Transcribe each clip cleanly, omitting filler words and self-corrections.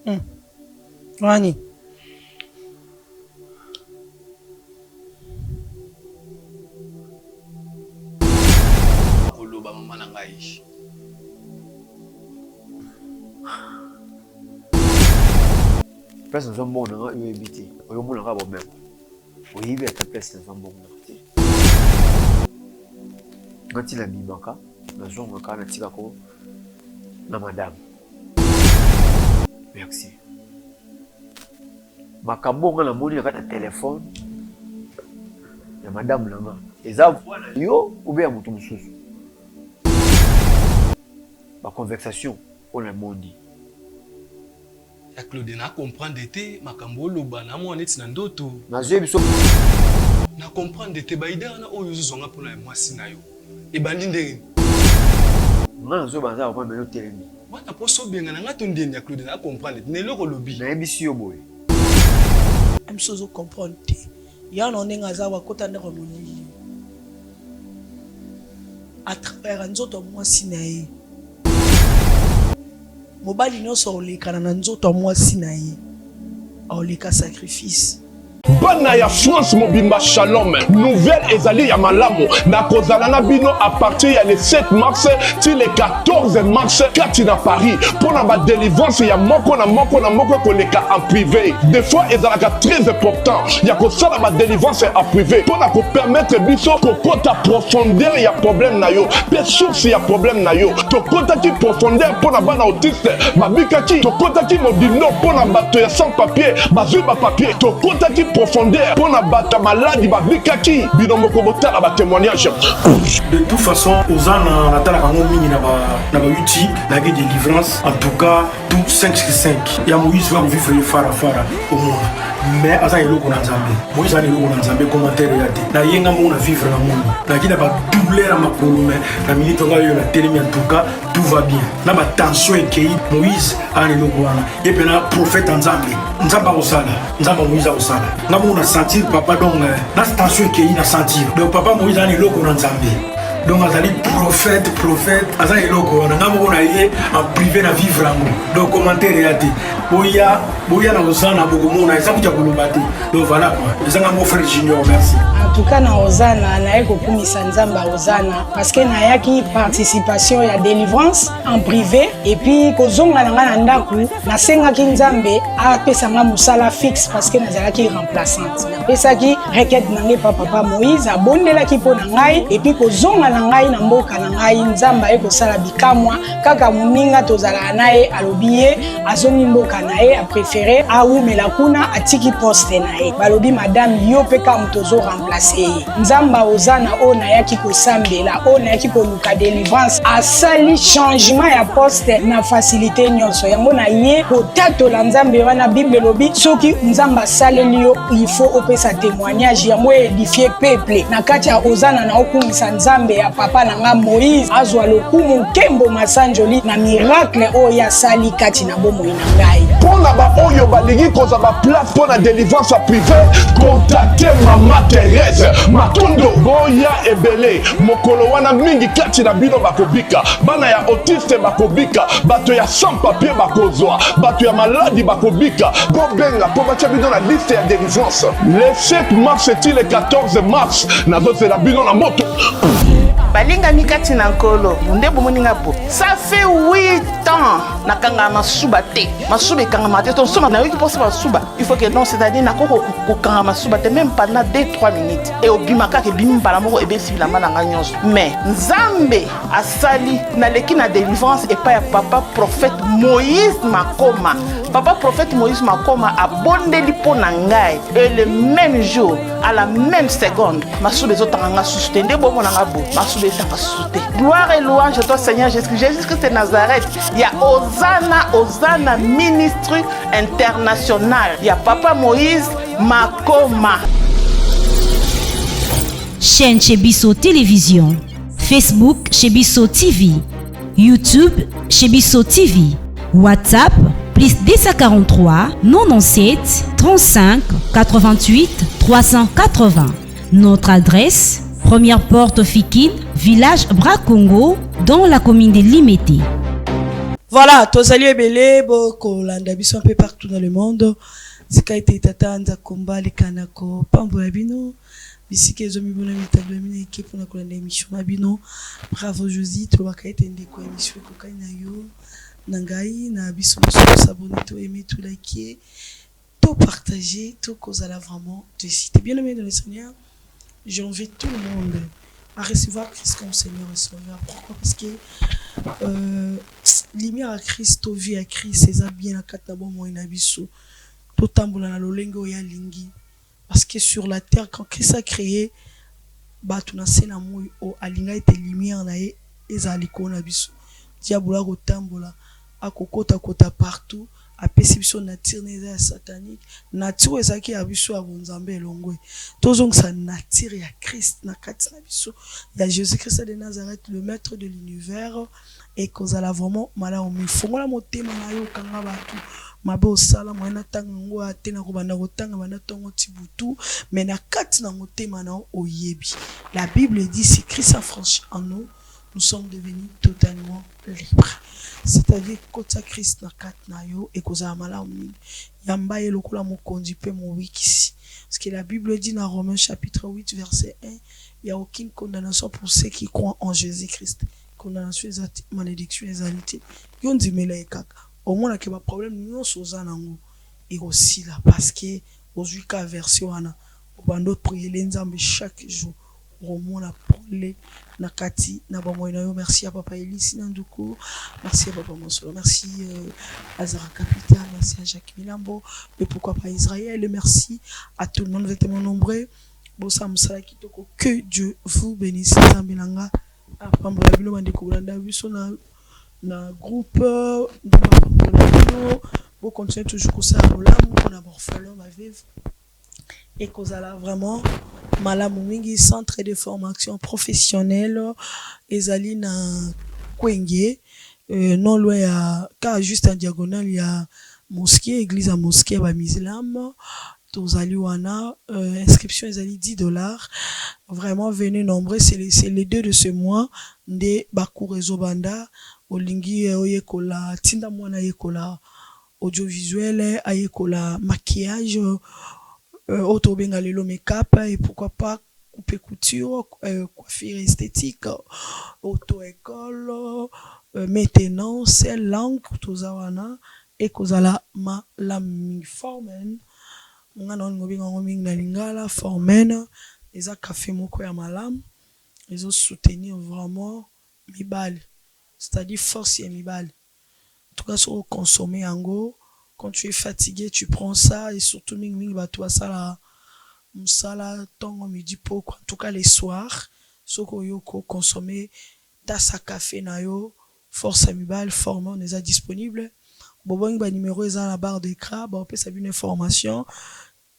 Hmm. Wani. Koloba mama na ngai. Place nazwa mbongo na ngai oyebi te. Oyo omona kaka bomengo. Oyebi ata place nazwa mbongo na te. Nga ti nabimaka nazongaka natikako na madame. Merci. Makambo nga namoni na kati ya telefone ya madame na nga eza voix na yo ou bien ya moto mosusu? Ba conversation oyo namoni. Ya Claude na comprendre te makambo oloba na mona neti na ndoto. Nazui biso. Na comprendre te ba idee wana oyo ozo zwa nga pona ya mwasi na yo ebandi ndenge nini? Nga nazo banza papa mais yo otelemi. Wana posa obengana nga to ndeni ya Claude na comprendre te na eloko olobi. Nayebisi yo boye. Biso ozo comprendre te. Ya na ndenge aza wa kota ndako ya molili. A travaillaka nzoto ya mwasi na ye. Mobali nionso akolekana na nzoto ya mwasi na ye akoleka sacrifice. Bana ya France mobimba shalom nouvelle ezali ya malamu nakozala na bino à partir ya le 7 mars ti le 14 mars kati na Paris mpo na ba delivrance ya moko na moko na moko ekoleka en privé des fois ezalaka très important ya kosala ba delivrance en privé mpo na kopermettre biso kokota profondeur ya problème na yo mpe source ya problème na yo tokotaki profondeur mpo na bana autiste babikaki tokotaki modindo mpo na bato ya sans papier bazwi bapapier tokotaki profondeur mpo na bato ya maladi babikaki bino moko botala batémoignage de toute façon oza na natalaka yango mingi na ba youtube nayaki délivrance en tout cas tout 5 sur 5 ya moïse va kovivre ye fara fara omona mais aza eloko na nzambe moïse aza eloko na nzambe commentaire ya te naye nga moko na vivre na moni nayaki na badouleur ya makolo mais na minute nga oyo natelemi en tout cas tout va bien na batension ekei moïse aza na eloko wana ye mpena prophète ya nzambe nzambe akosala nzambe ya moïse akosala nga moko na sentir papa donc euh, na tension ekei na sentir donc papa moïse aza na eloko na nzambe donc azali prophète prophète aza eloko wana nga moko na ye en privé na vivre yango donc commentaire eya te boya boya na ozana bokomona eza kuta koloba te donc voilà quoi eza nga mon frère junior merci en tout cas na ozana naye kokumisa nzambe ya ozana parce que nayaki participation ya délivrance en privé et puis kozonga na ngai na ndako nasengaki nzambe apesa ngai mosala fixe parce que nazalaki remplaçante napesaki requête na ngai epa papa moïse abondelaki mpo na ngai et puis kozonga na ngai na mboka na ngai nzambe aye kosala bikamwa kaka moninga tozalaka na ye alobi ye azongi mboka na ye aprefere awumela kuna atiki poste na ye balobi madame yo mpe kaka moto ozo remplace ye nzambe ozana oyo nayaki kosambela oyo nayaki koluka delivrance asali changement ya poste na facilité nyonso yango na ye kotatola nzambe wana bible elobi soki nzambe asaleli yo il faut opesa témoignage yango edifie peuple na kati ya ozana na okumisa nzambe ya papa na nga moïse azwa lokumu nkembo masanjoli na miracle oyo ye asali kati na bomoi na ngai mpo na baoyo balingi kozwa baplace mpo na délivrance ya privé contacte mama therese matondo boya ebele mokolo wana mingi kati na bino bakobika bana ya autiste bakobika bato ya sans papier bakozwa bato ya maladi bakobika bobenga mpo batya bino na liste ya délivrance le 7 mars ti le 14 mars nazozela bino na moto balingami kati na nkolo nde bomoni nga bo ça fait 8 ans nakangaka masuba te masuba ekangama te tosoma nayoki mposa masuba il faut que non c'est-à-dire nakoki kokanga masuba te même pendant 2 3 minutes e obima kaka ebimi mbala moko ebebisi bilamba na ngai nyonso mais nzambe asali naleki na délivrance epai ya papa prophète moïse makoma papa prophète moïse makoma abondeli mpo na ngai et le même jour à la même seconde masuba ezotanga nga susu te nde bomona nga bo masuba etanga susu te gloire et louange à toi seigneur jésus jésus christ de nazareth ya ozana ozana ministre international ya papa moïse makoma Chaîne chez Bisso Télévision, Facebook chez Bisso TV, YouTube chez Bisso TV, WhatsApp plus 243 97 35 88 380. Notre adresse, première porte Fikine, village Bracongo, dans la commune de Limete. Voilà, tozali ebele bokolanda biso un peu partout dans le monde. Sika ete tata Nzakomba aleka na kopambola bino bisika ezomibona mitando ya bino eke mpona kolanda émission na bino. Bravo Josie, tolobaka ete ndeko émission ekokani na yo na ngai na biso nyonso tosabone to aime to like to partager to kozala vraiment déçu. Bien aimé dans le Seigneur, j'invite tout le monde à recevoir Christ comme Seigneur et Sauveur. Pourquoi? Parce que lumière à Christ, to vie à Christ, eza bien na kati na bomoi na biso. Totambola na lolenge oyo alingi. Parce que sur la terre, quand Christ a créé bato na se na moi oyo, alinga ete lumière na ye ezala likolo na biso. Diabolo akotambola, akokotakota partout, apesi biso nature na eza ya satanique. Nature oyo ezalaki ya biso ya bonzambe elongwe. Tozongisa nature ya Christ na kati na biso, ya Jésus-Christ de Nazareth, le maître de l'univers, ekozala vraiment malamu. Mifongola motema na yo, okanga bato mabe osala moye na ntango yango aya te na kobanda kotanga banda ntongo ti butu, mais na kati na motema na yo oyebi. La Bible dit: si Christ a franchi en nous, nous sommes devenus totalement libres. C'est-à-dire kota Christ na kati na yo ekozala malamu mingi. Yamba ye lokola mokonzi mpe mowikisi. Parce que la Bible dit dans Romains chapitre 8 verset 1, il n'y a aucune condamnation pour ceux qui croient en Jésus-Christ. Condamnation eza te, malédiction ezali te. Yo ndimela ye kaka, omonake baproblème nyonso oza nango ekosila, parce que ozwi ka version wana, obanda opriele Nzambe chaque jour, okomona pole na kati na bomoi na yo. Merci ya papa Elisi na Nduku, merci ya papa Mosolo, merci Azara Capital, merci à Jacques Milambo et pourquoi pas Israël. Merci à tout le monde, vous êtes tellement nombreux. Bosala mosala kitoko, que Dieu vous bénisse. Nzambe na nga apambola bino. Bandeko bolanda biso na groupe, Nzambe apambola bino. Bocontinue toujours kosala bolamu mpona baorphelin, baveuve, ekozala vraiment malamu mingi. Centre de formation professionnelle ezali na Kwenge, non loin ya kaka juste en diagonale ya mosquée, église ya mosquée ya bamisilame. Tozali wana, inscription ezali 10 $. Vraiment, venez nombreux. C'est les deux de ce mois nde bacours ezobanda. Olingi oyekola, tinda mwana ayekola audiovisuel, ayekola maquillage, oyo tobenga lelo make-up, et pourquoi pas coupe couture, coiffure esthétique, auto-école, maintenance, langue. Toza wana, ekozala malamu mingi. Formen nga na olingo obenga yango mingi na lingala Formen, eza café moko ya malamu, ezosoutenir vraiment mibali, c'est-à-dire force ya mibali. En tout cas, soki oconsommer yango, quand tu es fatigué, tu prends ça. Et surtout mingimingi bato basala mosala ntongo, midi, poko, en tout cas les soirs, soki oyo koconsommer tasa café na yo, force ya mibali Formen eza disponible. Bobongi banimero eza na barre d'écran, baopesa bino information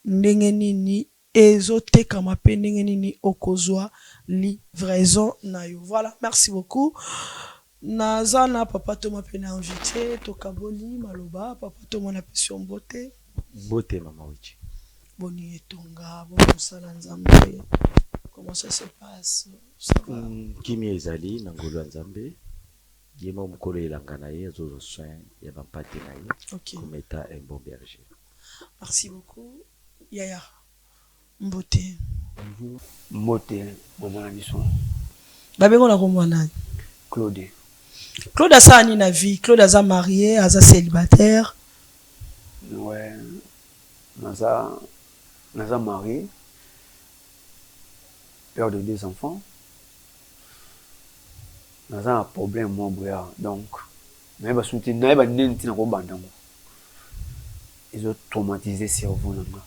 ndenge nini ezotekama mpe ndenge nini okozwa livraison na yo. Voilà, merci beaucoup. Naza na papa Toma mpe na invité, tokaboli maloba. Papa Toma, napesi yo mbote. Mbote, mama Wichi. Boni etonga, boni mosala Nzambe, comment ça se passe? Ça va? Kimia ezali na ngolu ya Nzambe. Ye mo mokolo elanga na ye azozwa soin ya bampate na ye comme étant un bon berger. Merci beaucoup. Yaya, mbote. Mbote, mama na biso. Babengo na kombo nani? Claude. Claude asala nini na vie? Claude aza marié, aza célibataire? Ouais, naza marié, père de deux enfants. Naza na problème mwa boya, donc nayeba soki te, nayeba ndeni ntina kobanda yango, ezotraumatiser cerveau na nga.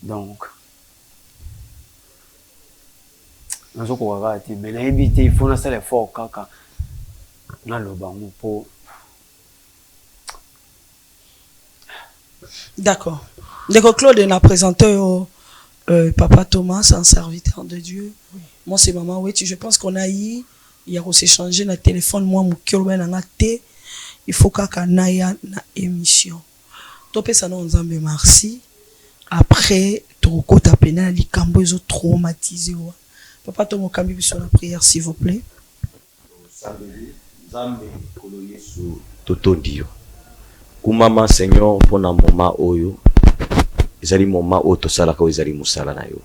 Donc nazokoka kaka te, mais nayebi te, il faut nasala effort kaka naloba yango mpo D'accord. Ndeko Claude, na présenté yo papa Thomas, un serviteur de Dieu. Oui. Moi, c'est maman Wechi. Je pense qu'on a eu, il y a s'échanger na téléphone, moi, moke oloba na nga te, il faut kaka naya na émission. Topesa na Nzambe merci. Après, tokota pena na likambo ezo traumatiser wa. Papa Thomas, kambi biso na prière, s'il vous plaît. Tosambeli. Nzambe Nkolo Yesu totondi yo. Kumama Seigneur pona moment oyo. Ezali moment oyo tosalaka oyo ezali mosala na yo.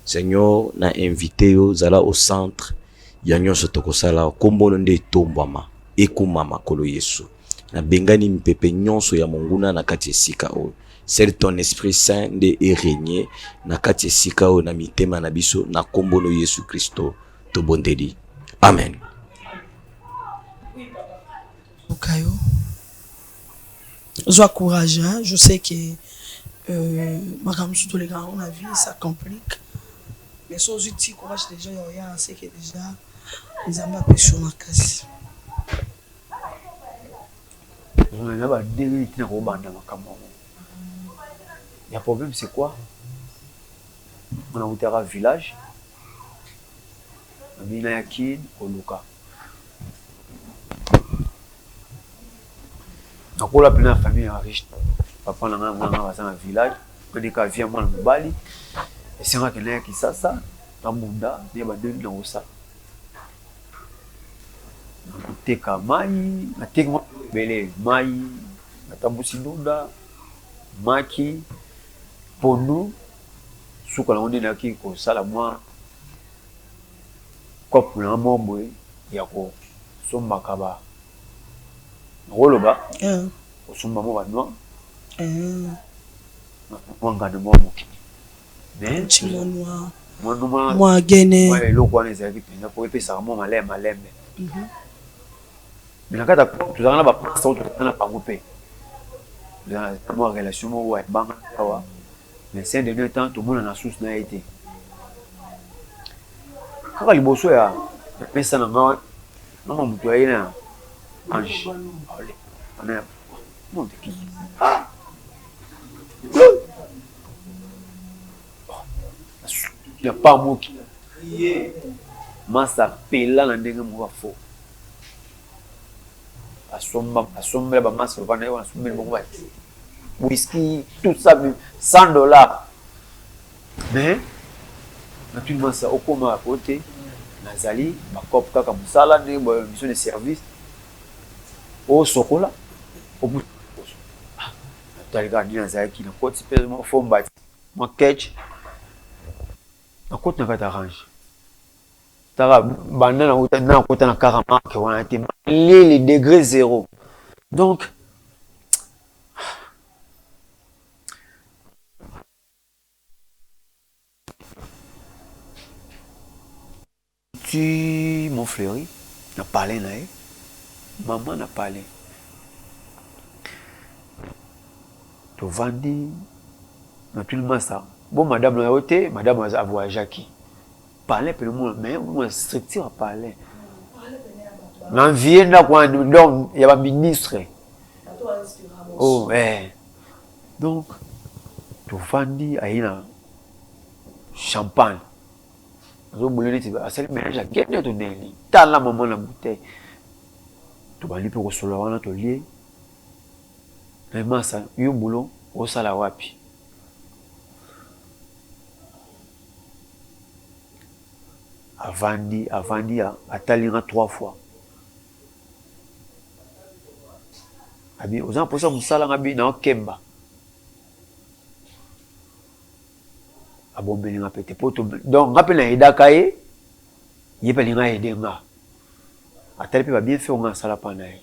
Seigneur na invite yo zala au centre ya nyonso tokosala kombo no nde etombwama ekumama Nkolo Yesu. Nabengani mipepe nyonso ya monguna na kati esika oyo. Seul ton esprit saint nde e regner na kati esika oyo na mitema na biso na kombo no Yesu Kristo tobondeli. Amen. Okayo. Zwa courage hein? Je sais que euh, makambo mosusu tolekaka yango na vie ça complique mais so ozwi ti courage déjà ya oya c'est que déjà nzambe apesi yo makasi. Na ba ndenge nini tina kobanda makambo yango ya problème c'est quoi nga nawutaka village nabi naya kin koluka nakola pena na famille ya riche papa na nga na mama na nga baza na village nga nde kaka vie ya mwana mobali esengaka naya kisasa nabunda nayeba ndenge nini nakosala Nakoteka mayi, nateki mwa biloko ebele, mayi, natambusi ndunda, maki, pondu, suka nango nde nayaki kosala mwa coop na nga moko boye ya kosombaka ba, nakoloba kosomba mwa ba noix, mwa nganda mwa moke. Mais mwa gene mwa eloko wana ezalaki mpenza mpo epesaka mwa maleme malembe mhm. Mais na kati ya tozalaka na bapasta oyo tozalaka na bango mpe tozalaka mwa relation moko ya banga awa mais ces dernier temps tomonana susu na ye te kaka liboso ya pesa na nga mama moto aye na ange wana ya monde ki ah na pamoki masa pela na ndenge moko ya faux asomba asombela ba masa bavanda ye wana asombeli bango ba whisky tout ça 100 dollars mais natuni masa okoma po te nazali bacope kaka mosala ndenge mission de service osokola Natali kaka ndenge nazalaki nakoti mpe mwa faux mbati mwa ketch nakoti na kati ya range taka banda nakota na kara marke wana te malili degre zero donc Ti Mont Fleury na palais na ye maman na palais tovandi natuni masta bo madame na yo te madame a voyageaki palais pene omona mais omona structure ya palais na envie ndako wana donc ya ba ministre oh eh donc tovandi aye na champagne Azo boule neti asali mélange ya gene to ndenge nini. Tala maman na bouteille. Tobandi mpe kosolola wana tolie. Mais masa yo boulot osala wapi? Avandi avandi atali nga trois fois. Abi oza na posa mosala nga bi na okemba. Abombeli nga pe te po donc nga pe na aidaka ye, ye pe alingi a aider nga. Atali pe ba bienfaits oyo nga nasala pa na ye.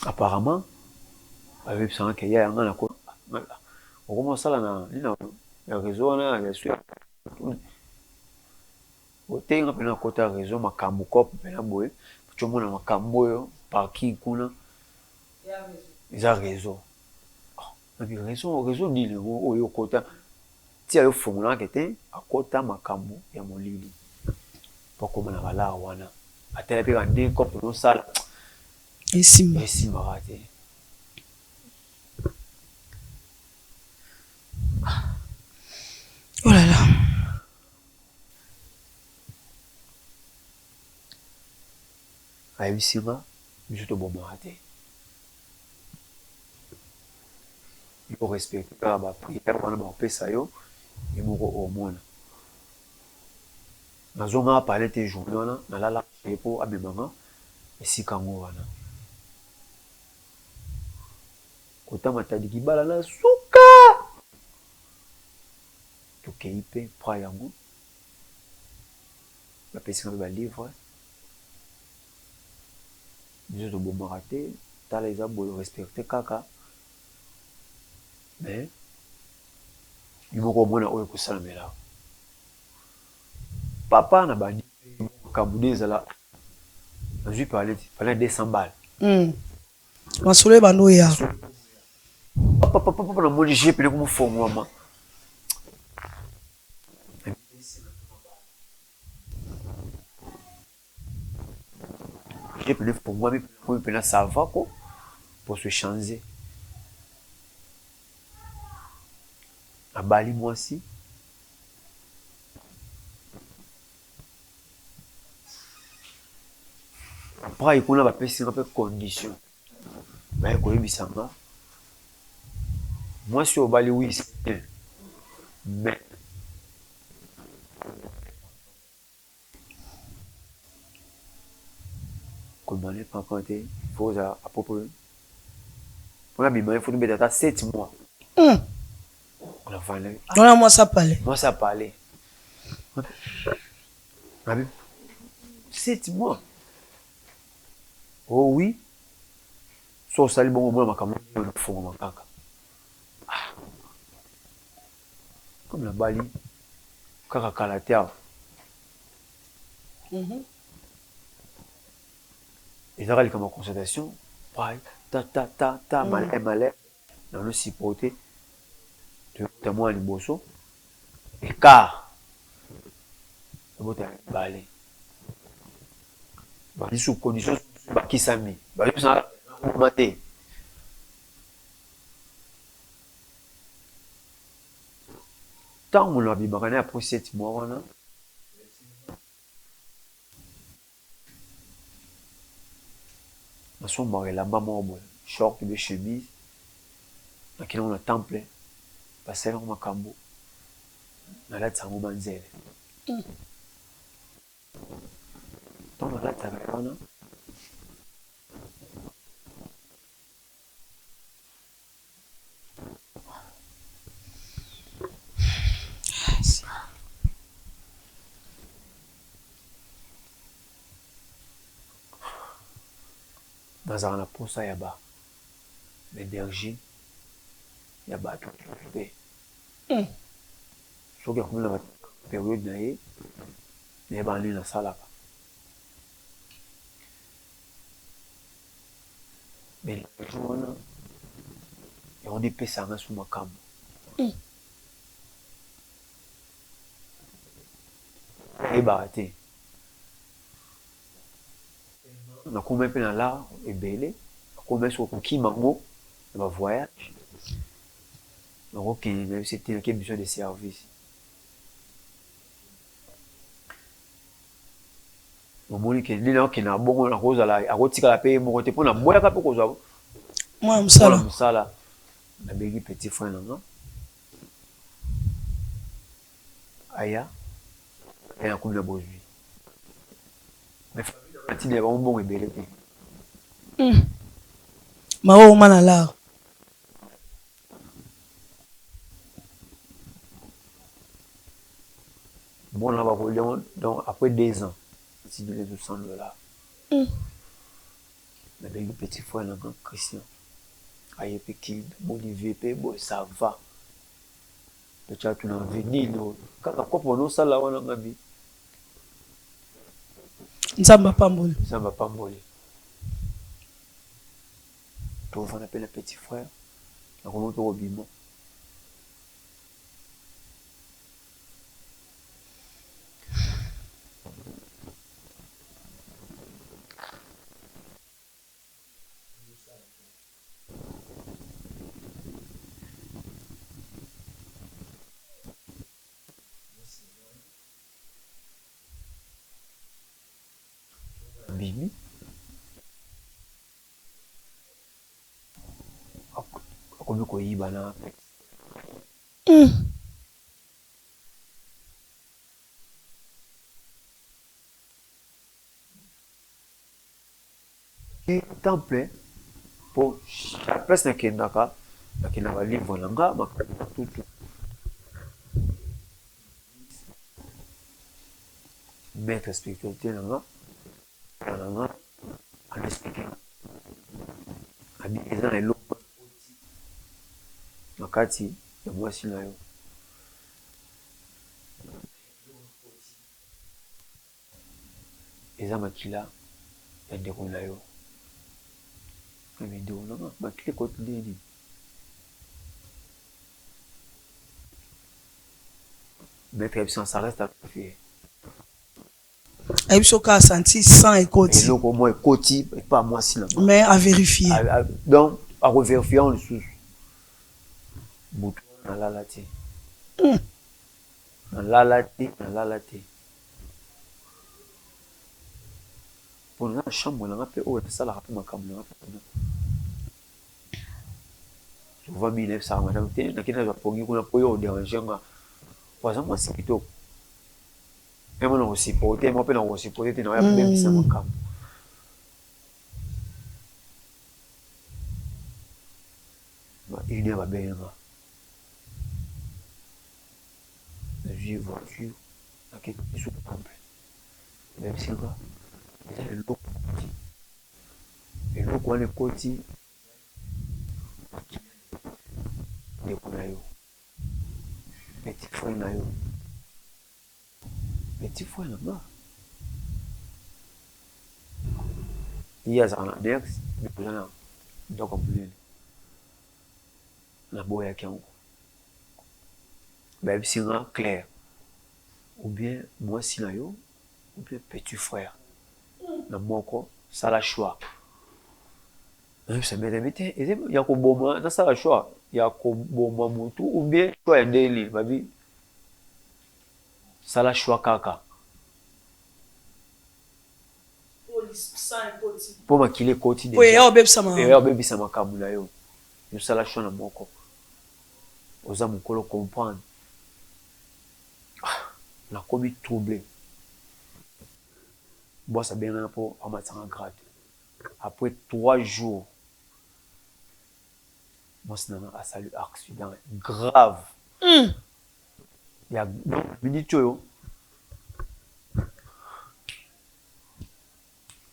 Apparemment bayebisa nga ke yaya nga nako okoma osala na nini na reseau wana ya su oteyi nga pena nakota reseau makambu coop pena boye po omona makambu oyo parking kuna eza reseau. Nabi raison raison nini yango oyo okota tia yo fongola ke te akota makambu ya molili po akoma na ba lar wana atala pe ba ndenge cope ozo sala esimba esimbaka te. Oh là là. Ayebisi nga biso tobomaka te. Yo respecte kaka ba prière wana bakopesa yo, yo moko omona. Nazongaka palais te journee wana, nalalaka chez ye po amema nga esika yango wana. Kota Matadi Kibala na suka! Tokeyi pe pra yango, bapesi nga pe ba livres. Biso tobomaka te, tala eza boye respecter kaka mais yo moko omona oyo ekosalamela yo. Papa na bandi makambo nde ezala nazwi parle fallait na 200 balles. Masolo ebanda oya. Papa papa papa namoni jeu pene komofongwama. Jeu pene efongwami komi pena ça va ko pour se changer. Abali mwasi. Après kuna bapesi nga mpe condition baye koyebisa nga mwasi oyo obali oui c'est bien mais Kobima papa te faut ozala à propre pona bima ye faut tobeta ata 7 mois. Wana mwasi apale. Mwasi apale. Nabi 7 mois. Oh oui. So osali bongo omona makambo oyo ofongama kaka. Ah. Comme nabali kaka kala te awa. Ezalaka likambo ya concertation ta ta ta ta malin malin nano supporte toyota mwana liboso écart tobota ya mibale balisusu condition bakisami bayebisaka te. Tango nabimaka naye après 7 mois wana. Nasombaka elamba moko boye short ou bien chemise nakende yango na temple basali yango makambo nalatisa yango manzele. Tango nalatisaka wana. Nazalaka na posa ya ba energie ya batu te. Soki akomi na periode na ye, nayebaka ndenge nasalaka. Mais jour wana yango nde epesaka nga su makambo. Nayebaka te. Nakomaki mpe na lar ebele, nakomaki soki kokima ngo na ba voyage. Nakokende nayebisi te nake mission de service. Omoni ke nde nakokende na bongo nakozala akotikala mpe ye moko te mpo naboyaka mpe kozwa mwana mosala. Mosala nabengi petit frère na nga aya aya nakomi na bozwi mais famille na nga natindela bango mbongo ebele te. Mawa oma na lar. Bon na bakolia ngo donc après 2 ans natindeli ye 100 dollars. Nabengi petit frère na nga Christian aye pe kin namoni vie pe boye ça va petit atuna vie nini oyo kaka kopo wana osala wana nga bi Nzambe apamboli. Nzambe apamboli. Tovanda pe na petit frère nakomi pe kobima. Abimi akomi koyiba na Temple po place nakendaka nakendaka livre na nga makambo tutu maître spiritualité na nga na nga ano explique abi eza na eloko na kati ya mwasi na yo. Eza makila ya ndeko na yo. Mais ndeko na nga makila ekoti ndenge nini? Maître ayebisi nga ça reste à vérifier. Ayebisi yo kaka senti sang ekoti. Eloko moko ekoti epa mwasi na nga. Mais à vérifier. Donc ako vérifier yango lisusu. Butu wana nalala te. Nalala te, nalala te. Po naza na chambre na nga pe oyo nasalaka pe makambo na nga pe kuna. Souvent mingi nayebisaka madame te nakende nazwa pongi kuna po yo o deranger nga. Po aza mwasi kitoko. Ye moko nako supporter, ye moko pe nako supporter te nakoya kobebisa makambo. Ba une heure babengi nga. Nazwi voiture nake lisusu temple bayebisi nga eza eloko ekoti eloko wana ekoti ndeko na yo petit frère na yo petit frère na nga ye azalaka na annexe mais toza na ndako ya monene naboyaki yango Bayebisi nga clair ou bien mwasi na yo ou bien petit frère na moko sala choix. Nayebisa bien nayebi te eza ya koboma nasala choix ya koboma mutu ou bien choix ya ndenge nini babi sala choix kaka po makila ekoti dejà eya obebisa makambo na yo yo sala choix na moko Oza mukolo comprendre ah nakomi trouble boss abenga nga po amatisa nga grade après 3 jours mwasi na nga asali accident grave mm. ya donc minute oyo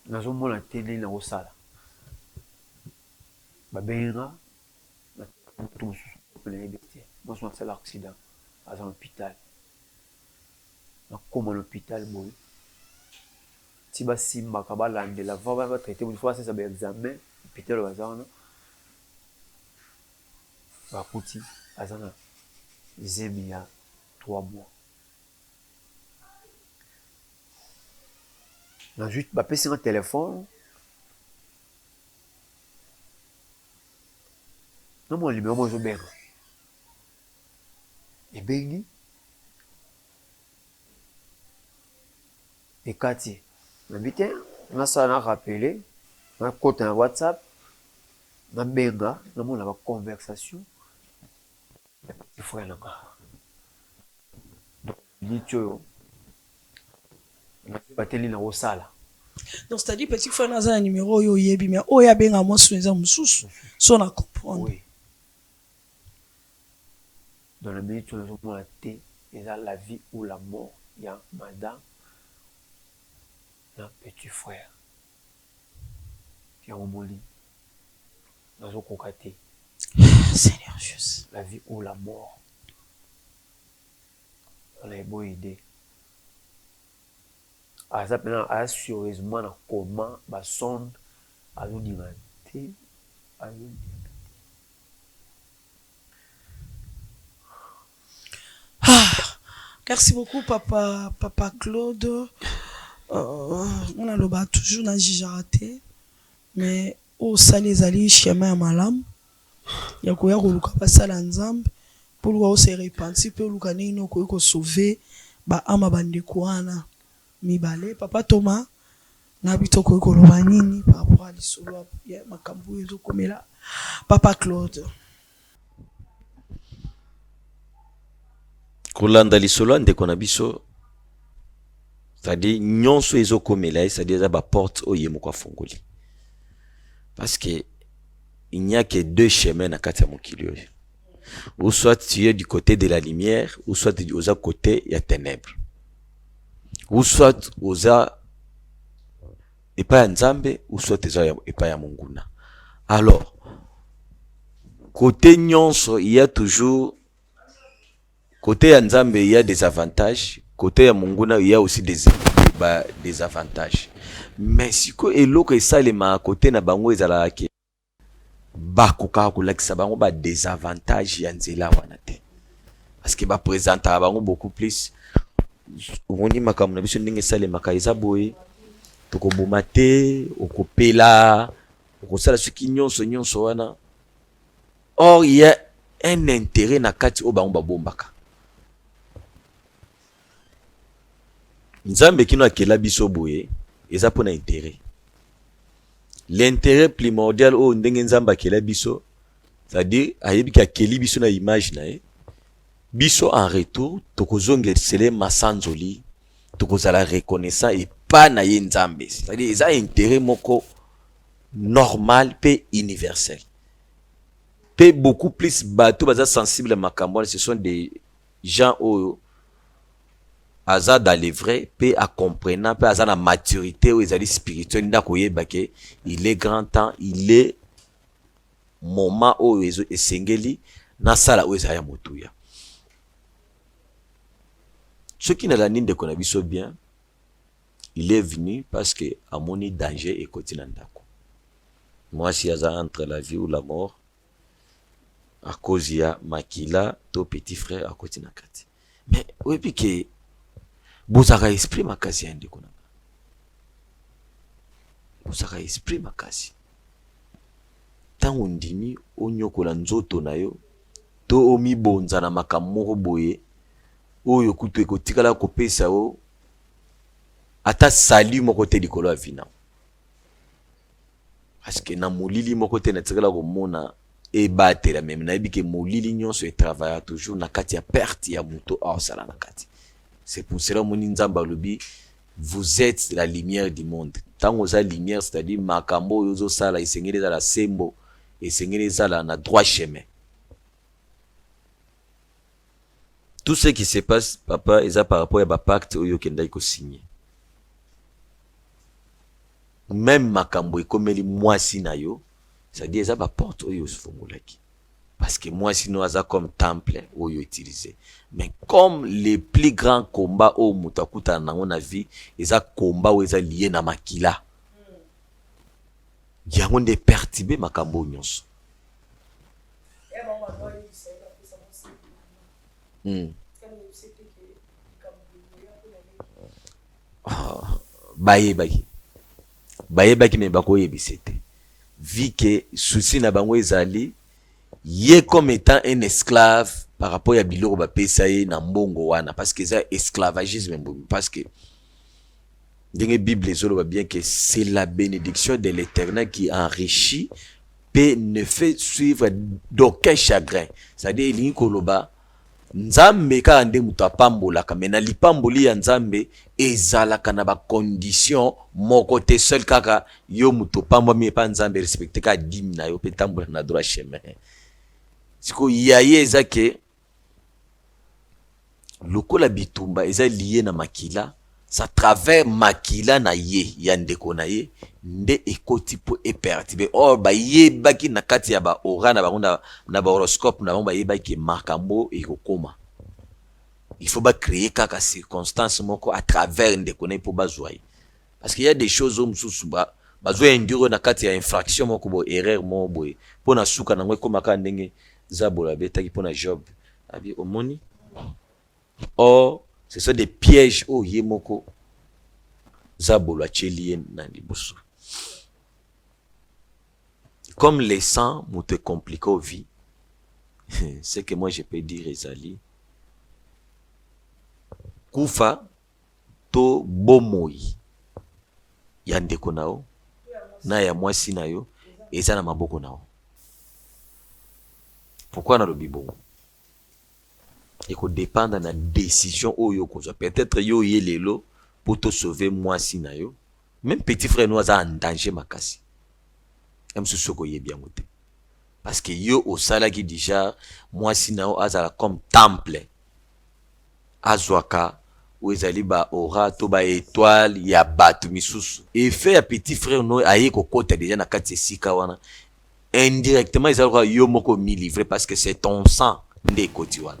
nazomona te ndenge nakosala babengi nga Mutu mosusu pe nayebi te mwasi wana asala accident aza na hopital nakoma na hopital boye ti basimbaka balandela avant ba traite mutu faut basalisa ba examen hopital oyo baza wana bakuti aza na zemi ya 3 mois nazwi bapesi nga telefone Na mona numero moko ezo benga ebengi ekati nabi te nasala na rappeler nakota na whatsapp nabenga namona ba conversation ya petit frère na nga donc minute oyo Nazo yeba te nini nako sala. Donc c'est à dire petit frère naza na numero oyo oyebi mais oyo abenga mwasi oyo eza mosusu so na comprendre. Oui. Dans la minute oyo nazo mona te eza la vie ou la mort ya madame na petit frère. Yango omoni nazo koka te. Seigneur Jesus. La vie ou la mort. Wana eboyi de. Aza pena aza surieusement na coma ba sonde azo ndima te azo ndima te. Ah merci beaucoup papa papa Claude euh, nga naloba toujours na jugeaka te mais oyo osali ezali chemin ya malamu ya koya koluka basala ya Nzambe mpo oluka o se repentir mpe oluka ndenge nini okoki ko sauver ba ame ya ba ndeko wana mibale. Papa Thomas, nayebi te okoki koloba nini par rapport ya lisolo ya makambo oyo ezokomela Papa Claude. Kolanda lisolo ya ndeko na biso, c'est-à-dire nyonso ezokomela ye, c'est-à-dire eza ba porte oyo ye moko afongoli. Parce que il n'y a que deux chemins na kati ya mokili oyo. Ou soit tu es du côté de la lumière, ou soit oza côté ya ténèbres. Ou soit oza epai ya Nzambe, ou soit eza epai ya monguna. Alors, côté nyonso, il y a toujours côté ya Nzambe, il y a des avantages, côté ya monguna, il y a aussi des ba des avantages. Mais sikoyo eloko esalemaka côté na bango ezalaka ke bakokaka kolakisa bango ba désavantage ya nzela wana te, parce que baprésentaka bango beaucoup plus: omoni makambo na biso ndenge esalemaka eza boye, tokoboma te, okopela, okosala soki nyonso nyonso wana. Or il y a un intérêt na kati oyo bango babombaka. Nzambe kino akela biso boye eza mpona intérêt, l'intérêt primordial oyo ndenge Nzambe akela biso, c'est-à-dire ayebi ke akeli biso na image na ye. Biso en retour tokozongesele masanzoli, tokozala reconnaissant epa na ye Nzambe. C'est-à-dire eza intérêt moko normal mpe universel. Mpe beaucoup plus bato baza sensible ya makambo wana, ce sont des gens oyo aza dans le vrai mpe acomprenant mpe aza na maturité oyo ezali spirituelle, nde akoyeba ke il est grand temps, il est moment oyo esengeli nasala oyo ezali ya motuya. Soki nalandi ndeko na biso bien, il est venu parce que amoni danger ekoti na ndako, mwasi aza entre la vie ou la mort à cause ya makila to petit frère akoti na kati. Mais oyebi ke bozalaka esprit makasi ya ndeko na nga, bozalaka esprit makasi. Ntango ondimi onyokola nzoto na yo to omibonza na makambo moko boye oyo kutu ekotikala kopesa yo ata salut moko te likolo ya vie na yo, parce que na molili moko te natikala komona ebatela meme. Nayebi ke molili nyonso etravailla toujours na kati ya perte ya moto aosala na kati. C'est pour cela omoni Nzambe alobi: "Vous êtes la lumière du monde." Ntango oza lumière, c'est-à-dire makambo oyo ozosala esengeli ezala sembo, esengeli ezala na droit chemin. Tout ce qui se passe, papa, eza par rapport ya bapacte oyo okendaki kosigne. Même makambo ekomeli mwasi na yo, c'est-à-dire eza baporte oyo ofungolaki, parce que mwasi no aza comme temple oyo utilisé. Mais comme le plus grand combat oyo moto akutana nango na vie eza combat oyo eza lié na makila, yango nde perturbe makambo oyo nyonso. Oh, bayebaki, bayebaki, me bakoyebisa te, vu que souci na bango ezali ye comme étant un esclave par rapport ya biloko bapesa ye na mbongo wana, parce que eza esclavagisme mbomi. Parce que ndenge Bible ezoloba bien que c'est la bénédiction de l'Éternel qui enrichit pe ne fait suivre d'aucun chagrin, c'est-à-dire elingi koloba Nzambe kaka nde moto apambolaka, me na lipamboli ya Nzambe ezalaka na bacondition moko te. Seul kaka yo moto opambwami epa Nzambe, respecte kaka dime na yo mpe tambola na droit chemin. Sikoyo ya ye eza ke lokola bitumba eza liye na makila, sa travers makila na ye ya ndeko na ye nde ekoti mpo eperturbe. Or bayebaki na kati ya ba aura na bango, na ba horoscope na bango, bayebaki makambo ekokoma. Il faut ba créer kaka circonstance moko à travers ndeko na ye mpo bazwa ye, parce qu'il y a des choses oyo mosusu ba bazo induire na kati ya infraction moko boye, erreur moko boye, mpo na suka nango ekóma kaka ndenge zabolo abetaki mpo na Job abi omoni. Or ce sont des pièges oyo ye moko zabolo atieli ye na liboso. Comme le sang moto ecomplique au vie, ce que moi je peux dire ezali kufa to bomoi ya ndeko na yo na ya mwasi na yo eza na maboko na yo. Pourquoi nalobi bongo? Ekodépendre na décision oyo okozwa. Peut-être yo oye lelo mpo tosauve mwasi na yo, même petit frère no aza en danger makasi. Ya mosusu soki oyebi yango te, parce que yo osalaki dejà mwasi na yo azala comme temple, azwaka oyo ezali ba aura to ba etoile ya bato misusu. Effet ya petit frère no aye kokota dejà na kati ya esika wana indirectement, eza lokola yo moko omi livrer, parce que c'est ton sang nde ekoti wana.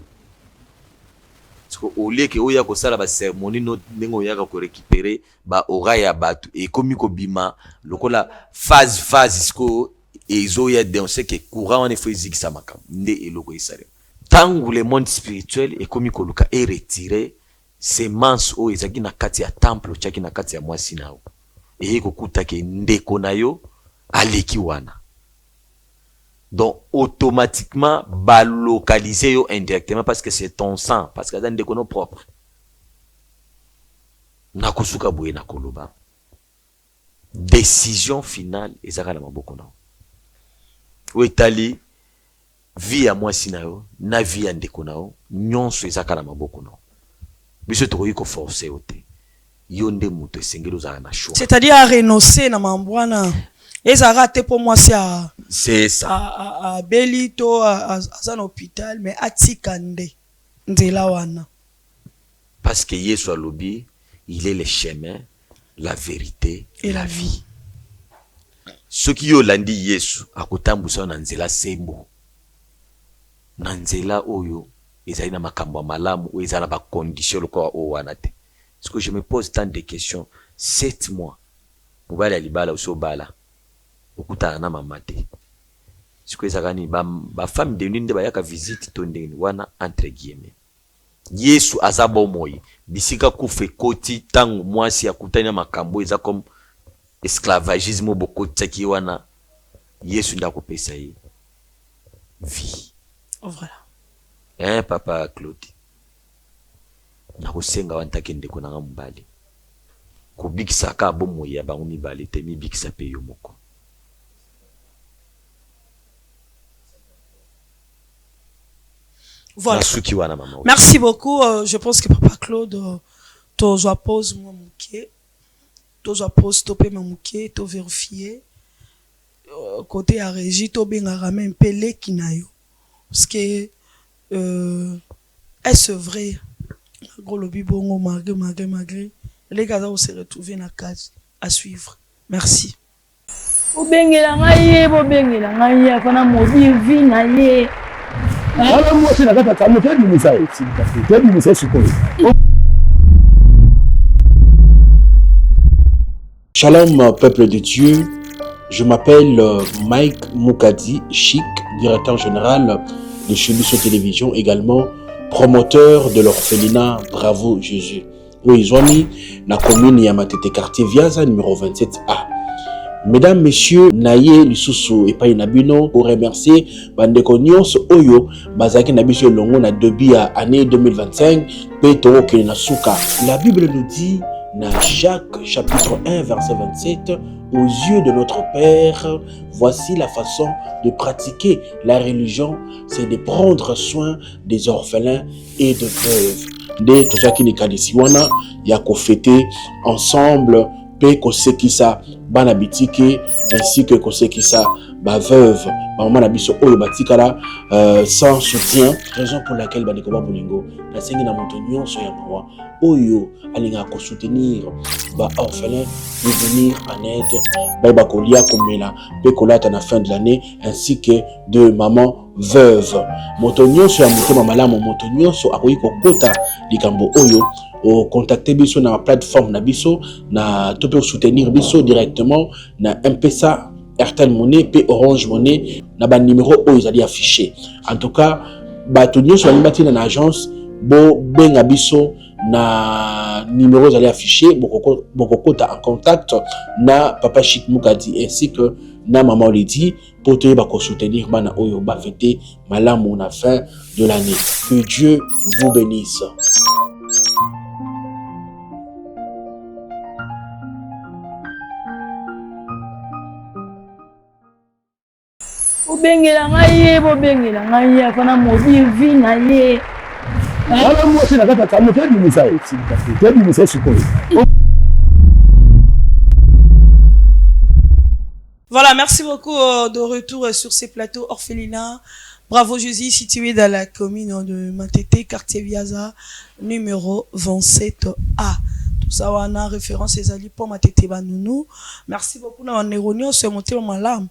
Siko au lieu que oya kosala ba cérémonie no ndenge oyaka ko récupérer ba aura ya bato, ekomi kobima lokola phase phase. Sikoyo ezoya donc que courant wana efo ezikisa makambo nde eloko esalema. Ntango le monde spirituel ekomi koluka e retirer semence oyo ezalaki na kati ya temple otiaki na kati ya mwasi na yo, eye kokuta ke ndeko na yo aleki wana, donc automatiquement balocaliser yo indirectement, parce que c'est ton sang, parce que aza ndeko no propre. Nakosuka boye na koloba, décision finale ezaka na maboko na yo. Oyo etali vie ya mwasi na yo na vie ya ndeko na yo, nyonso ezaka na maboko na yo. Biso tokoki koforcer yo te, yo nde moto esengeli ozala na choix. C'est-à-dire a renoncer na mambo wana, ezalaka te mpo mwasi C'est ça. abeli to aza na hôpital, mais atika nde nzela wana. Parce que Yesu alobi, il est le chemin, la vérité et la vie. Soki yo olandi Yesu, akotambusa yo na nzela sembo, na nzela oyo ezali na makambo ya malamu, oyo eza na bacondition lokola oyo wana te. Parce que je me pose tant de questions. 7 mois, mobali ya libala, osi obala, okutana na mama te. Sikoyo ezalaka nini? Bafemme de nuit nde bayaka visite to ndenge nini wana, entre guillemets? Yesu aza bomoi. Bisika kufa ekoti ntango mwasi akutani na makambo eza comme esclavagisme oyo bokotisaki ye wana, Yesu nde akopesa ye vie. Voilà. Hein, papa Claude, nakosenga wana ntaki ndeko na nga mobali, kobikisa kaka bomoi ya bango mibale te, mibikisa mpe yo moko. Voilà. Nasuki wana, mama. Merci beaucoup. Je pense que papa Claude, tozwa pause mwa moke, tozwa pause, topema moke, tovérifier côté ya régie, tobengaka même mpe leki na yo, parce que est-ce vrai gros lobi bongo, malgré leki aza kose retrouver na case à suivre. Merci. Bobengela ngai ye, bobengela ngai ye, afana modi vi na ye. Wana mwasi na kati ya camion, toyebimisa ye, toyebimisa ye sikoyo. Shalom, peuple de Dieu. Je m'appelle Mike Mukadi Chic, directeur général de Chebiso Télévision, également promoteur de l'orphelinat Bravo Jésus. Oyo ezwami na commune ya Matete, quartier Viaza, numéro 27A. Mesdames, messieurs, naye lisusu epai na bino pour remercier bandeko nyonso oyo bazalaki na biso elongo na début ya année 2025 mpe tokokende na suka. La Bible nous dit na Jacques chapitre 1 verset 27: aux yeux de notre Père, voici la façon de pratiquer la religion, c'est de prendre soin des orphelins et de veuves. Nde tozwaki likanisi wana ya kofêter ensemble mpe kosekisa bana bitike ainsi que kosekisa baveuve, bamama na biso oyo batikala sans soutien. Raison pour laquelle, bandeko ba bolingo, nasengi na moto nyonso ya mawa oyo alingaka kosoutenir baorphelin de venir en aide, bayeba kolia, komela mpe kolata na fin de l'année, ainsi que de maman veuve. Moto nyonso ya motema malamu, moto nyonso akoki kokota likambo oyo, ocontacte biso na plateforme na biso na to mpe osoutenir biso directement na M-Pesa, Airtel Money mpe Orange Money na banimero oyo ezali affiché. En tout cas, bato nyonso balingi batina na agence, bobenga biso na numéro ezali affiché, bokokota en contact na papa Chic Mukadi ainsi que na mama Lydie mpo toyeba kosoutenir bana oyo bafêter malamu na fin de l'année. Que Dieu vous bénisse. Bobengela ngai ye, bobengela ngai ye, afana modi vi na ye. Wana mwasi na kati ya camion, toyebimisa ye, toyebimisa ye sikoyo. Voilà, merci beaucoup euh, de retour euh, sur ces plateaux orphelinat. Bravo Jésus, situé dans la commune de Matete, quartier Viaza, numéro 27A. Tout ça, on a référence ezali pour Matete Banounou. Merci beaucoup na bandeko nyonso ya motema malamu.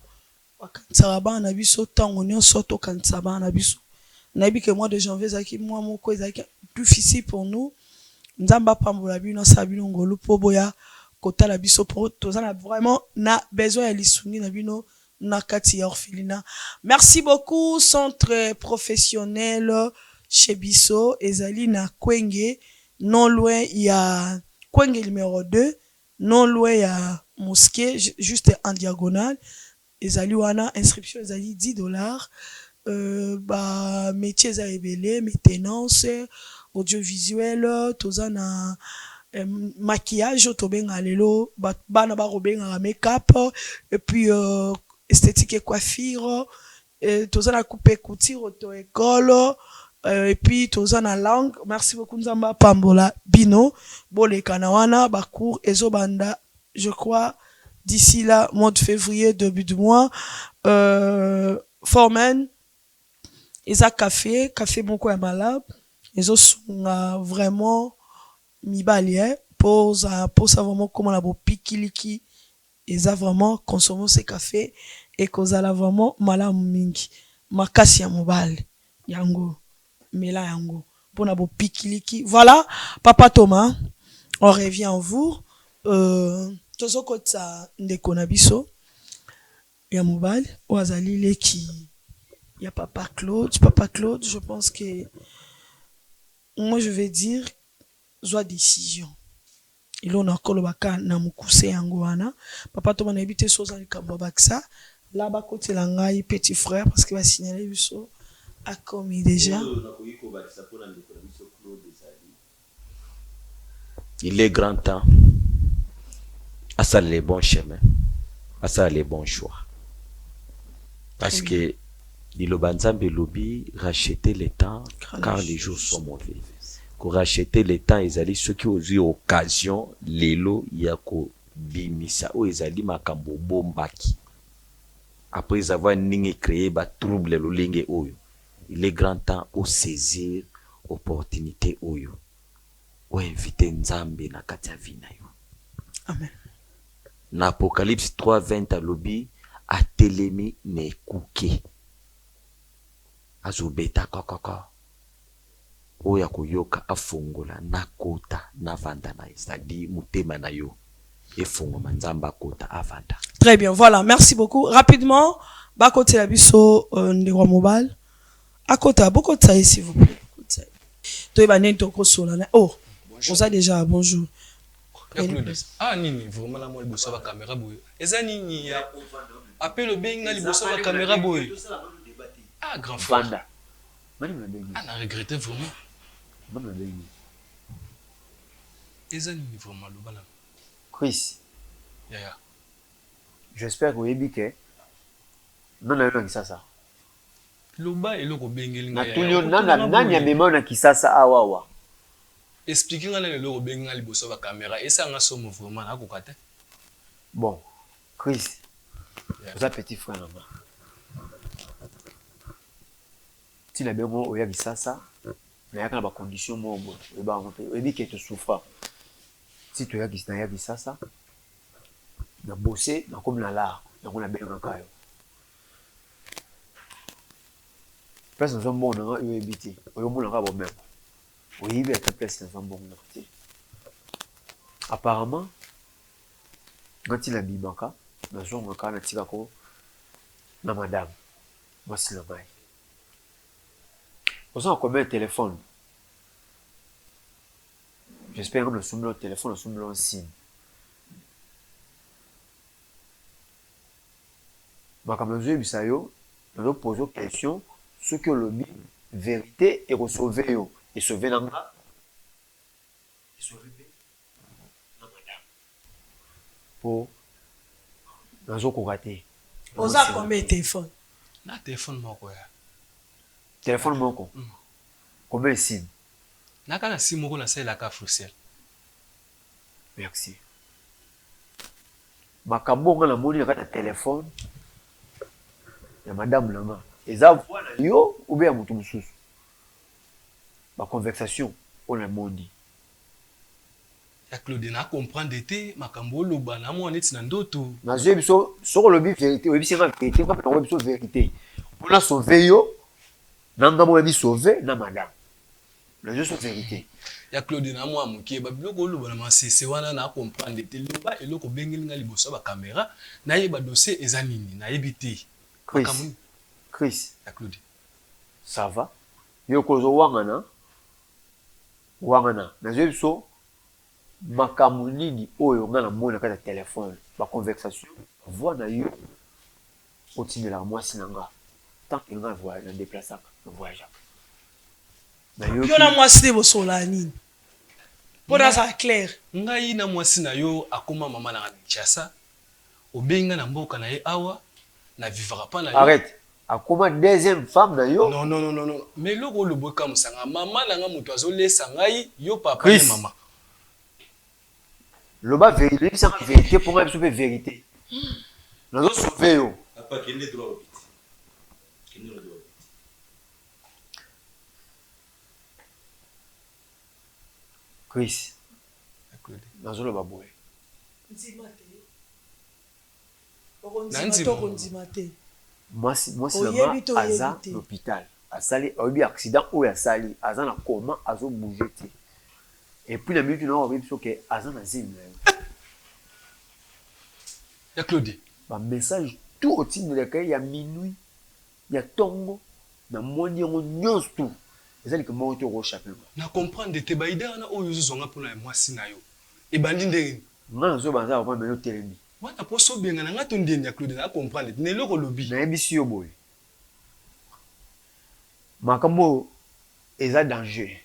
Bakanisaka bana na biso ntango nyonso tokanisa bana na biso. Nayebi que mois de janvier ezalaki mois moko ezalaki difficile pour nous. Nzambe apambola bino asala bino ngolu po boya kotala biso po toza na vraiment na besoin ya lisungi na bino na kati ya orphelinat. Merci beaucoup centre professionnel chez biso ezali na Kwenge non loin ya Kwenge numero 2 non loin ya mosquee juste en diagonale ezali wana inscription ezali 10 dollars euh, ba métier eza ebele maintenance audiovisuel toza na euh, maquillage oyo tobengaka lelo bana bakobengaka make-up et puis euh, esthétique et coiffure euh, toza na coupe et couture auto école euh, et puis toza na langue merci beaucoup nzambe apambola bino boleka na wana ba cours ezobanda je crois d'ici là mois de février début du mois euh, foreman eza café café moko ya malamu ezosunga vraiment mibali eh, po ozala mposa vraiment okóma na bopikiliki eza vraiment consommer ce café ekozala vraiment malamu mingi makasi ya mobali yango mela yango mpona bopikiliki voilà papa Thomas on revient en vous euh, tozokotisa ndeko na biso ya mobali oyo azali leki ya papa Claude papa Claude je pense que moi je vais dire zwa décision eloko nakolobaka na mokuse yango wana papa Thomas nayebi te so oza likambo ya bakisa la bakotela ngai petit frère parce que basignale biso akomi déjà nakoki kobakisa mpona ndeko na biso Claude ezali il est grand temps asala les bons chemins asala les bons choix parce que liloba nzambe elobi racheter le temps car les jours sont mauvais koracheter le temps ezali soki ozwi occasion lelo ya kobimisa oyo ezali makambo obombaki après avoir ndenge créé batrouble lolenge oyo il est grand temps osaisir opportunité oyo oinvite nzambe na kati ya vie na yo amen na apocalypse 3:20 alobi atelemi na ekuke azobeta kokoko oyo akoyoka afongola nakota navanda na ye c'est-à-dire motema na yo efongwama nzambe akota avanda Très bien, voilà, merci beaucoup. Rapidement, bakotela biso euh, ndeko ya mobali. Akota, bokota ye s'il vous plaît. Bokota ye. Toyeba ndenge tokosola na. Oh, oza déjà bonjour. Ya Claude. Ah nini vraiment na mwa liboso ya bacaméra boye eza nini ya apele obengi nga liboso ya bacaméra boye ah grand frère Vanda. Mani nabengi. ah na regrette vraiment Mani nabengi. eza nini vraiment loba na Chris, yaya j'espère que oyebi ke nani ayo na Kisasa. loba eloko obengeli nga Natuni yo nani nani amema yo na Kisasa awa awa. explique nga nani eloko obengi nga liboso ya bacaméra esanga somo vraiment nakoka te Bon, Chris, Yeah. oza petit frère na nga. Ntina bengo oya Kisasa, nayaka na bacondition moko boye, oyeba yango te, oyebi ke tosouffra. Ti toya naya Kisasa, na bose nakomi na lar, yango nabengaka yo. Place nazwa mbongo na nga yo oyebi te, oyomonaka bomemo. Oyebi ata place nazwa mbongo na nga te. Apparemment, nga ntina bimaka, nazongaka natikako na madame, mwasi na ngai. Oza na combien de téléphone? J'espère que nasombeli yo téléphone, nasombeli yo sim. Makambo nazoyebisa yo, nazopose yo question, soki olobi vérité ekosauve yo, esauve na nga, esauve mpe na madame. Po nazokoka te. Oza combien de téléphone? na telefone moko ya Téléphone moko. Combien de sim? naka na sim moko nasalelaka Africell Merci. Makambo oyo nga namoni na kati ya telephone ya madame na nga eza voix na yo ou bien ya mutu mususu? Ba conversation oyo namoni. Ya Claude na comprendre te makambo oloba na mona neti na ndoto. Nazo yebisa yo soki olobi verite oyebisi nga verite nga pe nako yebisa yo verite po na sauver yo na nga moko na mi sauver na madame. Nazo yebisa yo verite. Ya Claude na mwa mukie ba biloko oloba na masese wana na comprendre te loba eloko obengeli nga liboso ya ba camera nayeba dossier eza nini nayebi te Chris makambo nini Chris ya Claude. Ça va yo ozo wangana wangana nazo yebisa yo Makambo nini oyo nga na moni na kati ya telephone ba conversation voix na yo otindelaka mwasi na nga tant que nga na deplasaka na voyageaka na yoki Yo na mwasi nde bosololaka nini? Po nazala claire. Ngai na mwasi na yo akoma mama nanga na Kinshasa obengi nga na mboka na ye awa na vivaka pa na yo. Arrete akoma deuxième femme na yo? Non non non non mais eloko oloba ekamwisa nga mama na nga mutu azo lesa ngai yo papa ye Chris mama. Loba verite yebisa nga verite po nga biso pe verite nazo sauve yo. Papa kende droit au but kende no droit au but. Chris nazo loba boye. Ndima te. Okondima to okondima te. Mwasi mwasi na Oyebi nga to oyebi aza te. na hopital asali oyebi accident oyo asali aza na coma azo bouger te et puis na minute nayo oyebi biso ke aza na zemi na yo. Ya Claude. Ba message tout otindelaka ye ya minuit ya tongo na moni yango nionso tout eza likambo moko te oko chape nga. Na comprendre te ba idee wana oyo ozo zua nga pona ya mwasi nayo ebandi ndenge nini? Nga nazo banza papa mais yo otelemi. Wana posa obengana nga to ndeni ya Claude na comprendre te na eloko olobi. Nayebisi yo boye makambo oyo eza danger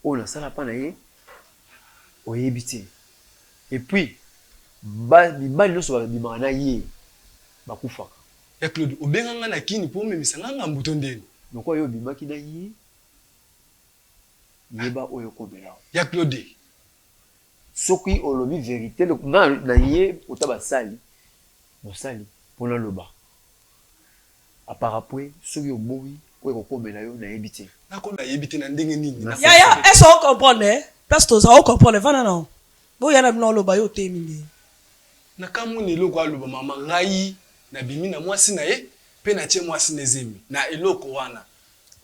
oyo nasala pa na ye oyebi te et puis ba mibali nionso ba bimaka na ye bakufaka. Ya Claude obenga nga na kin po omemisa nga ngambu to ndeni? Lokola yo obimaki na ye yeba oyo ekomela yo. Ya Claude. Soki olobi verite nga na ye ota basali mosali po naloba aparapwe soki oboyi oyo ekokomela yo nayebi te. Nako nayebi te na ndenge nini na Yaya est ce o comprendre eh place toza o comprendre vanda nao boya na bino oloba yo oteyemi nde. Nakamwe na eloko aloba mama ngai nabimi na mwasi na ye pe natie mwasi ne zemi na eloko wana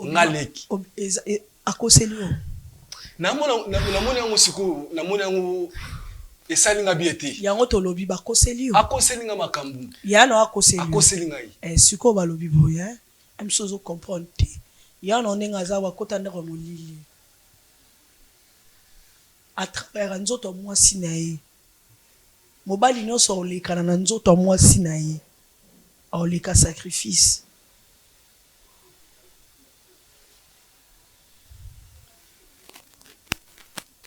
nga leki. Akoseli yo? Namoni yango sikoyo namoni yango esali nga bien te. Yango tolobi bakoseli yo? Akoseli nga makambu. Ya no akoseli yo? Akoseli ngai. Eh sikoyo balobi boye hein biso ozo comprendre te ya no ndenge aza awa akota ndako ya molili a travaillaka nzoto ya mwasi na ye mobali nionso akolekana na nzoto ya mwasi na ye akoleka sacrifice.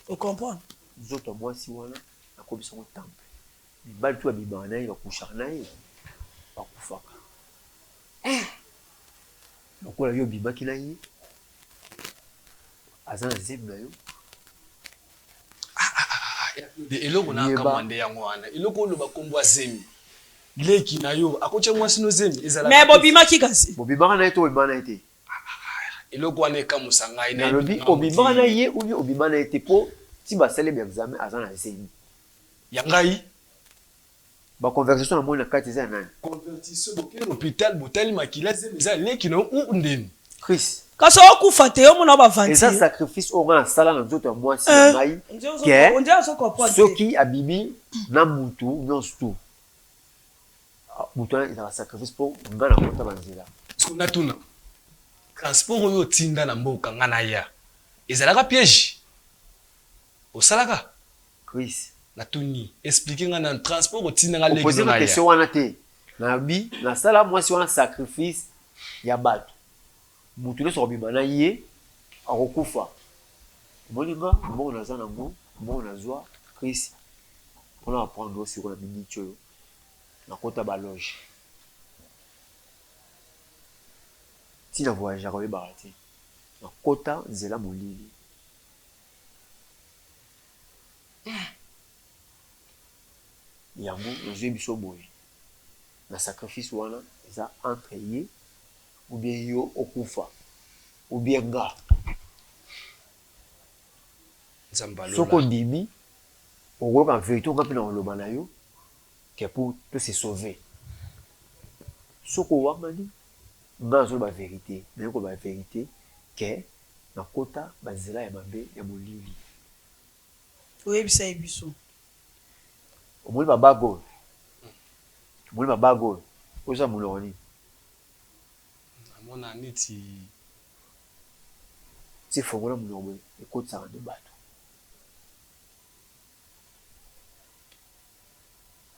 O comprendre? Nzoto ya mwasi wana nakomisi yango temple. Mibali tout babimaka na ye, ba couchaka na ye, bakufaka. Lokola yo obimaki na ye, aza na zemi na yo. Eloko na kamwa nde yango wana. Eloko oloba kombo ya zemi. Leki na yo akotia mwasi no zemi ezalaka Mais bobimaki kasi. Bobimaka na ye to bobimaka na ye te? Eloko wana ekamusa ngai. Nalobi obimaka na ye ou bien obima na ye te po ti basali ba examen aza na zemi. Ya ngai? Ba conversation na moni na kati eza ya nani? Convertition boke na hopital botali makila zemi eza ya leki na yo ou ndeni? Chris. Kasi okufa te yo mona ba aventure. Eza sacrifice oyo nga nasala na nzoto ya mwasi na ngai ke soki abimi na mutu nionso tout mutu wana ezalaka sacrifice po nga nakota ba nzela. Sikoyo natuna, transport oyo otinda na mboka nga naya ezalaka piège? Osalaka? Chris. Natuni, expliquer nga nanu transport otinda nga leki Oposer no nga naya. question wana te. Nalobi nasala mwasi wana sacrifice ya batu. Mutu nionso akobima na ye akokufa. Omoni nga mbongo naza nango, mbongo nazua Chris pona apprendre yo sikoyo na minute oyo nakota ba loge. Ti na voyageaka oyebaka te. Nakota nzela molili. Yango nazwi biso boye na sacrifice wana eza entre ye ou bien yo okufa ou bien nga. Nzambe ya Soki lola. ondimi okoyoka verite oyo nga pe nakoloba na yo que pour to se sauver. Soki owangani nga nazoloba verite, naye koloba verite que nakota ba nzela ya mabe ya molili. Oyebisa ye biso. Omoni ba bague oyo? Omoni ba bague oyo? Oyo eza monoko nini? Namona neti. Ti fongola monoko boye ekotisaka nde batu.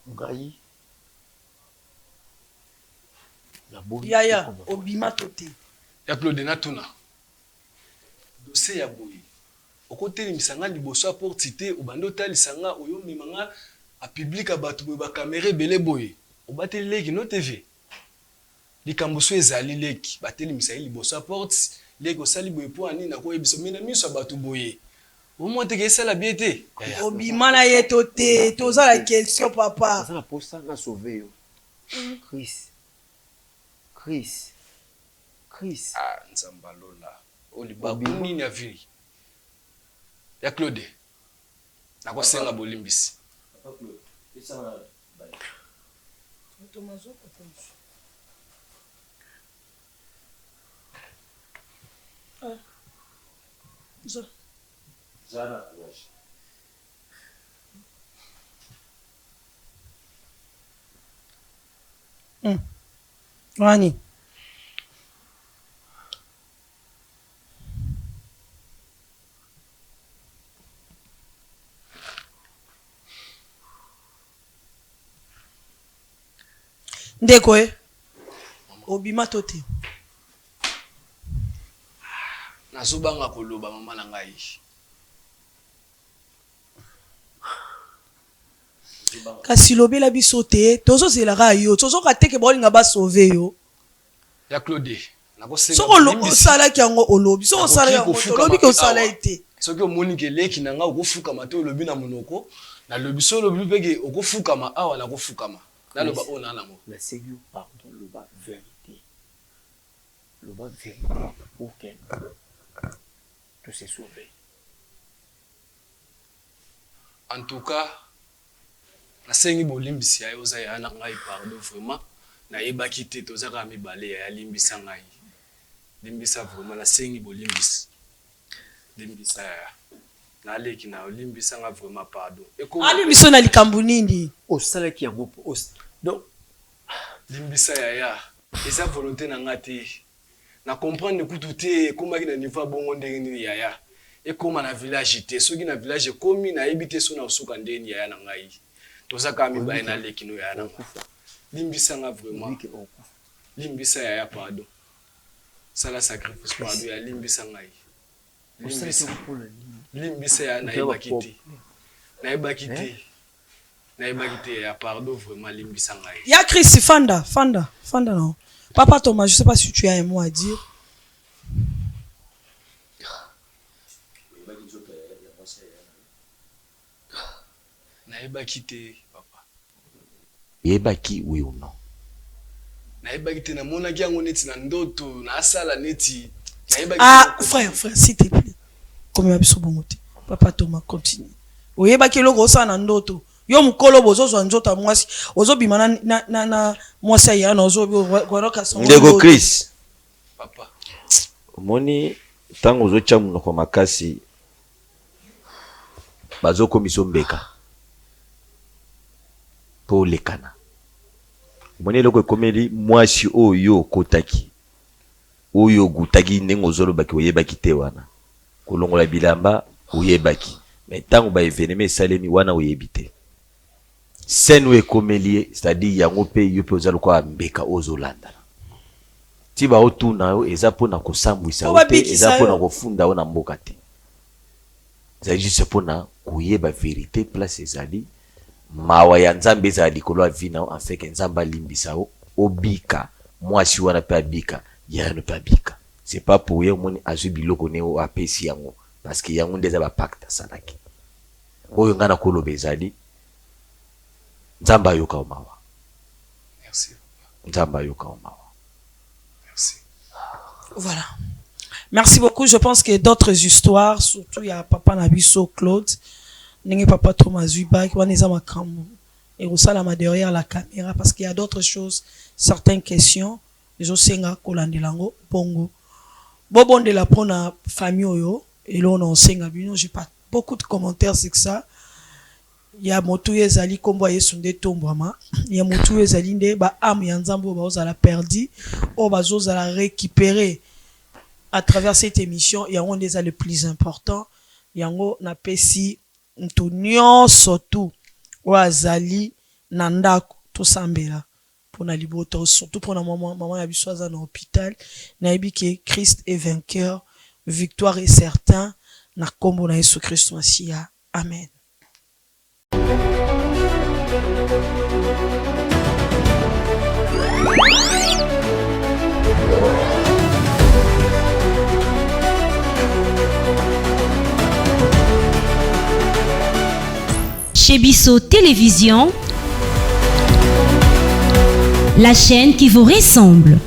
Ngai naboyi Yaya ekoma boye. obima to te? Ya Claude natuna dossier ya boye Okotelemisa nga liboso ya porte te obandi otalisa nga oyo omema nga a public ya batu boye ba camera ebele boye obateli leki no te vie likambo soki ezali leki batelemisa ye liboso ya porte leki osali boye pona nini nakoyebisa mais na miso ya batu boye omona te ke esala bien te yaya. Obima na ye to te toza na question papa. Naza na posa na sauver yo Chris Chris Chris. Ah nzambe ya lola oyo libaku nini ya vie Ya Claude, nako senga bolimbisi. Wani. Ndeko eh obima to te? Nazo banga koloba mama na ngai. Kasi lobela biso te tozo zela kaka yo tozo yoka te ke baolinga ba sauver yo. Ya Claude, nakosenga Soki bolimbisi. osalaki yango olobi, soki Nakoki osalaki yango te kofukama olobi ke pe osalaki awa. te. Soki omoni ke leki na nga okofukama te olobi na monoko, nalobi soki olobi pe ke okofukama awa nakofukama. Naloba Chris, oyo naa nango. nasengi yo pardon loba verite. Loba verite pour que to se sauver. En tout cas nasengi bolimbisi yaya oza yaya na ngai pardon vraiment nayebaki te toza kaka mibale yaya limbisa ngai limbisa vraiment nasengi bolimbisi limbisa yaya na leki nayo limbisa nga vraiment pardon ekoma pe Alimbisi yo na likambo nini? Osalaki yango po donc. Limbisa yaya eza volonte na nga te Na comprendre kutu te ekomaki na niveau ya bongo ndenge nini yaya. Ekoma na village te soki na village ekomi nayebi te soki nakosuka ndenge nini yaya na ngai. Toza kaka mibale na leki no yaya na nga. Limbisa nga vraiment. Limbisa yaya pardon. Sala sacrifice pardon yaya limbisa ngai. Limbisa. Limbisa yaya nayebaki te. Nayebaki te. Nayebaki te yaya pardon vraiment limbisa ngai. Ya Chris fanda fanda fanda na yo papa Thomas je sais pas si tu as un mot à dire. Nayebaki te papa. Oyebaki oui ou non? Nayebaki te namonaki yango neti na ndoto nasala neti nayebaki te Ah nakoma frère frère s'il te plait komema biso bongo te papa Thomas continue oyebaki eloko osala na ndoto yo mukolo bozozwa nzoto ya mwasi ozobima na, na, na, na mwasi ya yana Ndeko Chris, papa. Omoni tango ozotia munoko makasi bazokomisa yo mbeka po olekana. Omoni eloko ekomeli mwasi oyo yo okotaki, oyo ogutaki ndenge ozoloba ke oyebaki te wana. Kolongola bilamba oyebaki mais tango ba evenements esalemi wana oyebi te. Scène oyo ekomeli ye c'est à dire yango pe yo pe oza lokola mbeka oyo ozolandana. Ti baotuna yo eza pona kosambwisa Po yo te, babikisa eza pona yo. kofunda yo na mboka te. Ezali juste pona koyeba verite place ezali, mawa ya Nzambe ezala likolo ya vie na yo afin que Nzambe alimbisa yo obika, muasi wana pe abika, yaya no pe abika. C'est pas pour rien omoni azui biloko ne oyo apesi yango parce que yango nde eza ba pacte asalaki. Oyo nga nakoloba ezali. Nzambe ayoka yo mawa. Nzambe ayoka yo mawa. Voilà. Merci beaucoup. Je pense que d'autres histoires, surtout il y a Papa Nabiso Claude, ndenge Papa Thomas Zuibak, wana eza makambo. Ekosalama derrière la caméra parce qu'il y a d'autres choses, certaines questions, ezosenga kolandela yango bongo. Bobondela mpona famille oyo, eloko na osenga bino, j'ai pas beaucoup de commentaires, c'est que ça. Ya motuya ezali nkombo ya Yesu nde etombwama. Ya motuya ezali nde ba âme ya Nzambe oyo bazozala perdu, oyo bazozala récupéré à travers cette émission. Yango nde eza le plus important. Yango napesi moto nyonso tu oyo azali na ndako, tosambela mpona libota, surtout mpona mama, mama na biso aza na hôpital. Nayebi ke Christ est vainqueur, victoire est certain na nkombo na Yesu Kristo Masiya, amen. Chez Bisso Télévision, la chaîne qui vous ressemble.